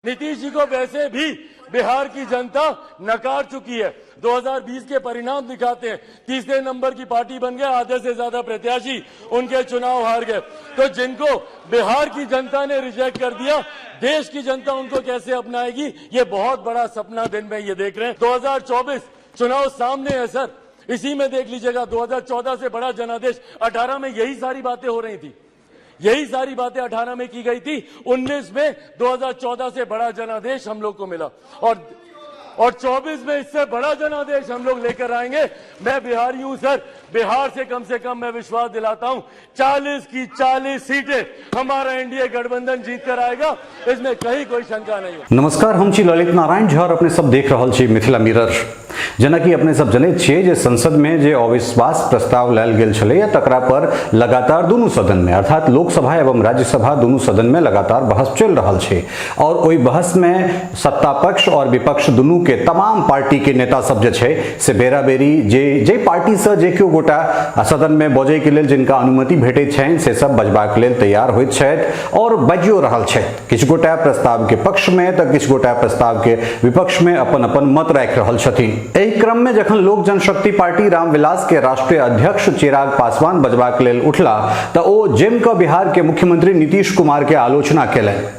नीतीश जी को वैसे भी बिहार की जनता नकार चुकी है। 2020 के परिणाम दिखाते हैं, तीसरे नंबर की पार्टी बन गए, आधे से ज्यादा प्रत्याशी उनके चुनाव हार गए। तो जिनको बिहार की जनता ने रिजेक्ट कर दिया, देश की जनता उनको कैसे अपनाएगी? ये बहुत बड़ा सपना दिन में ये देख रहे हैं। 2024 चुनाव सामने है सर, इसी में देख लीजिएगा। 2014 से बड़ा जनादेश, 18 में यही सारी बातें हो रही थी, यही सारी बातें 18 में की गई थी। 19 में 2014 से बड़ा जनादेश हम लोग को मिला और 24 में इससे बड़ा जनादेश हम लोग लेकर आएंगे। मैं बिहारी हूं सर, बिहार से कम मैं विश्वास दिलाता हूं 40 की 40 सीटें हमारा एनडीए गठबंधन जीत कर आएगा, इसमें कहीं कोई शंका नहीं है। नमस्कार, हम छी ललित नारायण झा और अपने सब देख रहल छी मिथिला मिरर। जेनाकि अपने सब जनैत छियै जे संसद में जे अविश्वास प्रस्ताव लायल गेल छलैया तकरा पर लगातार दुनू सदन में अर्थात लोकसभा एवं राज्यसभा दुनू सदन में लगातार बहस चलि रहल छै और ओहि बहस में सत्ता पक्ष और विपक्ष दुनू के तमाम पार्टी के नेता सब जे छै से बेरा बेरी जे जे पार्टी से जे केओ गोटा सदन में बजै के लेल जिनका अनुमति भेटैत छनि से सब बजबाक लेल तैयार होइत छथि और बाजियो रहल छथि। किछु गोटा प्रस्ताव के पक्ष में तऽ किछु गोटा प्रस्ताव के विपक्ष में अपन अपन मत राखि रहल छथिन। एहि क्रम में जखन लोक जनशक्ति पार्टी रामविलास के राष्ट्रीय अध्यक्ष चिराग पासवान बजबाक लेल उठला तऽ ओ जमि कऽ बिहार के मुख्यमंत्री नीतीश कुमार के आलोचना केलनि।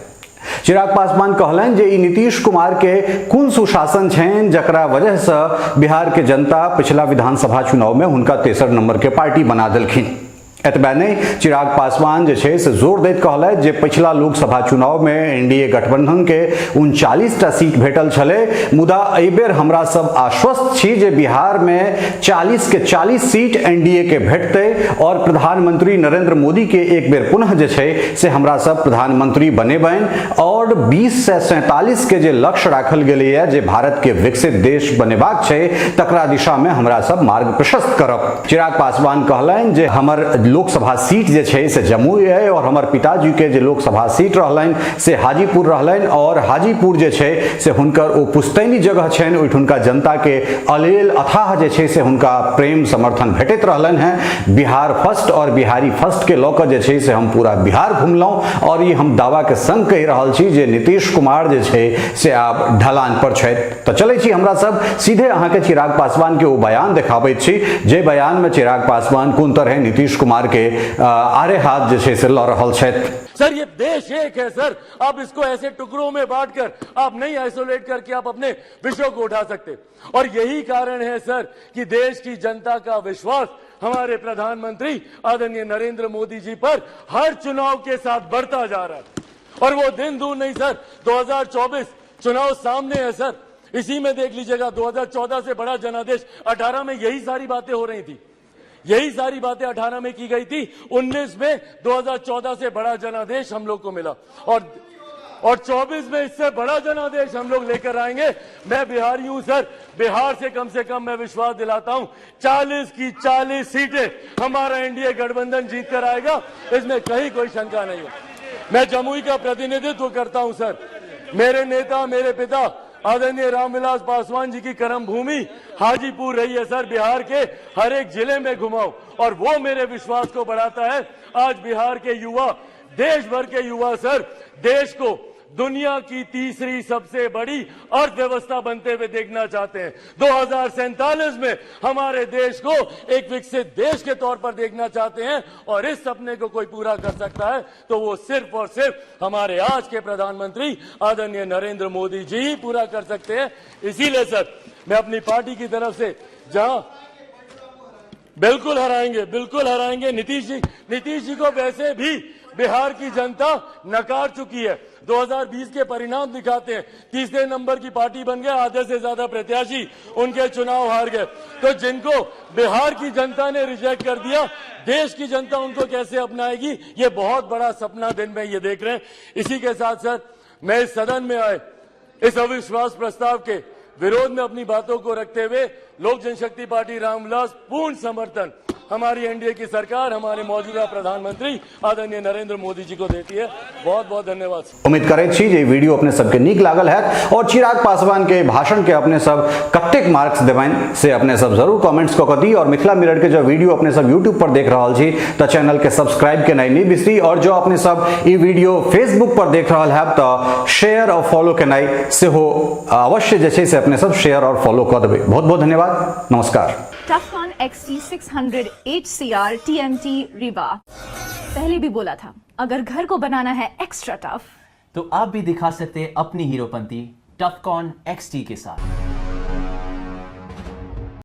चिराग पासवान कहलनि जे ई नीतीश कुमार के कोन सुशासन छनि जकरा वजह से बिहार के जनता पिछला विधानसभा चुनाव में हुनका तेसर नंबर के पार्टी बना देलखिन। एतबे नहि, चिराग पासवान जे छै से जोर दैत कहलथि जे पछिला लोकसभा चुनाव में एनडीए गठबंधन के 39टा सीट भेटल छलै, मुदा एहिबेर हमरा सब आश्वस्त छी जे बिहार में 40 के 40 सीट एनडीए के भेटतै और प्रधानमंत्री नरेंद्र मोदी के एक बेर पुनः जे छै से हमरा सब प्रधानमंत्री बनेबनि और 20 से 47 के जे लक्ष्य राखल गेलैए जे भारत के विकसित देश बनेबाक छै तकरा दिशा में हमरा सब मार्ग प्रशस्त करब। चिराग पासवान कहलनि जे हमर लोकसभा सीट जे छै से जमुई है और हमर पिताजी के जे लोकसभा सीट रहलनि से हाजीपुर रहलनि और हाजीपुर जे छै से हुनकर ओ पुश्तैनी जगह छनि, ओहिठुनका जनता के अलेल अथाह जे छै से हुनका प्रेम समर्थन भेटैत रहलनि हैं। बिहार फर्स्ट और बिहारी फर्स्ट के लऽ कऽ जे छै से हम पूरा बिहार घुमलहुँ और ई हम दावा के संग कहि रहल छी जे नीतीश कुमार जे छै से आब ढलान पर छथि। तऽ चलै छी हमरा सब सीधे अहाँके चिराग पासवान के ओ बयान देखाबैत छी जे बयान में चिराग पासवान कोन तरह नीतीश कुमार के आरे हाथ जे छै से लऽ रहल छथि। सर ये देश एक है सर, आप इसको ऐसे टुकड़ों में बांटकर आप नहीं आइसोलेट करके आप अपने विषयों को उठा सकते। और यही कारण है सर कि देश की जनता का विश्वास हमारे प्रधानमंत्री आदरणीय नरेंद्र मोदी जी पर हर चुनाव के साथ बढ़ता जा रहा है और वो दिन दूर नहीं सर। 2024 चुनाव सामने है सर, इसी में देख लीजिएगा। 2014 से बड़ा जनादेश, 18 में यही सारी बातें हो रही थी, यही सारी बातें 18 में की गई थी। 19 में 2014 से बड़ा जनादेश हम लोग को मिला और 24 में इससे बड़ा जनादेश हम लोग लेकर आएंगे। मैं बिहारी हूं सर, बिहार से कम मैं विश्वास दिलाता हूं 40 की 40 सीटें हमारा एनडीए गठबंधन जीत कर आएगा, इसमें कहीं कोई शंका नहीं है। मैं जमुई का प्रतिनिधित्व करता हूं सर, मेरे नेता मेरे पिता आदरणीय रामविलास पासवान जी की कर्म भूमि हाजीपुर रही है सर। बिहार के हर एक जिले में घुमाओ और वो मेरे विश्वास को बढ़ाता है। आज बिहार के युवा, देश भर के युवा सर, देश को दुनिया की तीसरी सबसे बड़ी अर्थव्यवस्था बनते हुए देखना चाहते हैं। 2047 में हमारे देश को एक विकसित देश के तौर पर देखना चाहते हैं और इस सपने को कोई पूरा कर सकता है तो वो सिर्फ और सिर्फ हमारे आज के प्रधानमंत्री आदरणीय नरेंद्र मोदी जी ही पूरा कर सकते हैं। इसीलिए सर मैं अपनी पार्टी की तरफ से जहां बिल्कुल हराएंगे, बिल्कुल हराएंगे नीतीश जी। नीतीश जी को वैसे भी बिहार की जनता नकार चुकी है। 2020 के परिणाम दिखाते हैं, तीसरे नंबर की पार्टी बन गए, आधे से ज्यादा प्रत्याशी उनके चुनाव हार गए। तो जिनको बिहार की जनता ने रिजेक्ट कर दिया, देश की जनता उनको कैसे अपनाएगी? ये बहुत बड़ा सपना दिन में ये देख रहे हैं। इसी के साथ सर मैं इस सदन में आए इस अविश्वास प्रस्ताव के विरोध में अपनी बातों को रखते हुए लोक जनशक्ति पार्टी रामविलास पूर्ण समर्थन हमारी एनडीए की सरकार, हमारे मौजूदा प्रधानमंत्री आदरणीय नरेंद्र मोदी जी को देती है। बहुत बहुत धन्यवाद। उम्मीद करैत छी जे ई वीडियो अपने सबके नीक लागल हैत और चिराग पासवान के भाषण के अपने सब कतेक मार्क्स देबनि से अपने सब जरूर कमेंट्स कऽ कऽ दी। और मिथिला मिरर के जो वीडियो अपने सब यूट्यूब पर देख रहल छी तऽ चैनल के सब्सक्राइब केनाइ नहि बिसरी। और जो अपने सब ई वीडियो फेसबुक पर देख रहल हैब तऽ शेयर और फॉलो केनाइ सेहो अवश्य जे छै से अपने सब शेयर और फॉलो कऽ देबै। बहुत बहुत धन्यवाद, नमस्कार। Tufcon XT600 HCR TMT Rebar। पहले भी बोला था, अगर घर को बनाना है एक्स्ट्रा टफ तो आप भी दिखा सकते हैं अपनी हीरोपंती टफकॉन XT के साथ।